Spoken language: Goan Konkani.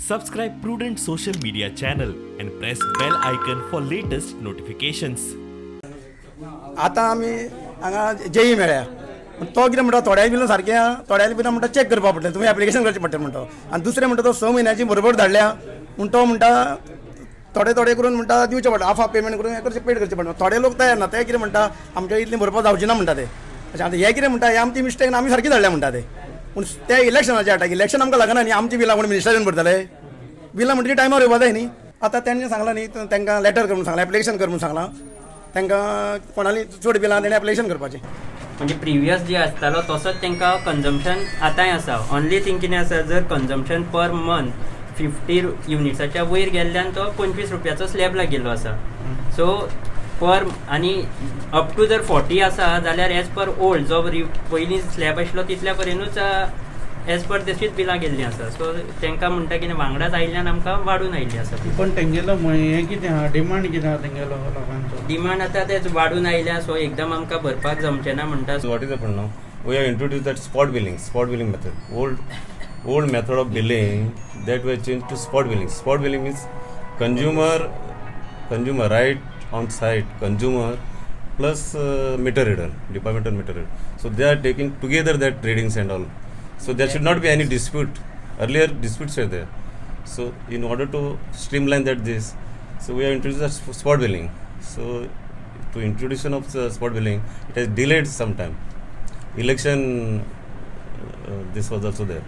Subscribe Prudent Social Media channel and press bell icon for latest notifications. आतां आमी हांगा जेई मेळ्ळ्या पूण तो कितें म्हणटा, थोड्या बिलां सारकें आहा, थोड्या बिलां म्हणटा चॅक करपा पडटलें, तुमी एप्लिकेशन करचें पडटलें म्हणटा. आनी दुसरें म्हणटा, तो 6 म्हयन्याची बरोबर धाडल्या पूण तो म्हणटा थोडे थोडे करून म्हणटा दिवचें पडटा, हाफ हाफ पेमेंट करून हें करचें, पेड करचें पडटा. थोडे लोक तयार ना. ते कितें म्हणटा, आमच्या इतलें भरपाक जावचें ना म्हणटा ते. अशें आतां हे कितें म्हणटा, हे आमची मिस्टेक ना, आमी सारकी धाडल्या म्हणटा ते. पूण ते इलेक्शनाचे हाडटा, इलेक्शन आमकां लागना न्ही. आमची बिलां कोण मिनिस्टर येवन भरतले? बिलां म्हणटा टायमार येवपा जाय न्ही. आतां तेणें सांगलां न्ही, तांकां लेटर कर म्हणून सांगलां, एप्लिकेशन कर म्हणून सांगलां तांकां. कोणाली चड बिलां तेणें एप्लिकेशन करपाचें. म्हणजे प्रिवियस जे आसतालो तसोच तांकां कन्जम्पशन आतांय आसा. ऑनली थिंग कितें आसा, जर कन्जम्पशन पर मंथ 50 युनिट्साच्या वयर गेल्ल्यान तो 25 रुपयाचो स्लॅब लागिल्लो आसा. सो पर आनी अप टू जर 40 आसा जाल्यार एज पर ओल्ड जो पयलीं स्लॅब आशिल्लो तितल्या पर्यंतूच एज पर तशीच बिलां गेल्लीं आसा. सो तांकां म्हणटा कितें, वांगडाच आयिल्ल्यान आमकां वाडून आयिल्ली आसा ती. पण तेंगेलो हें कितें आहा, डिमांड कितें आहा तेंगेलो लोकांचो? डिमांड आतां तेच वाडून आयल्या, सो एकदम आमकां भरपाक जमचें ना म्हणटा. So what is happened now? We have introduced that spot billing method. Old method of billing that we changed to spot billing. Spot billing means consumer right on site, consumer plus meter reader, departmental meter reader. So they are taking together that readings and all. So there should not be any dispute. Earlier disputes were there. So in order to streamline that this, so we have introduced that spot billing. So to introduction of the spot billing, it has delayed some time. Election, this was also there.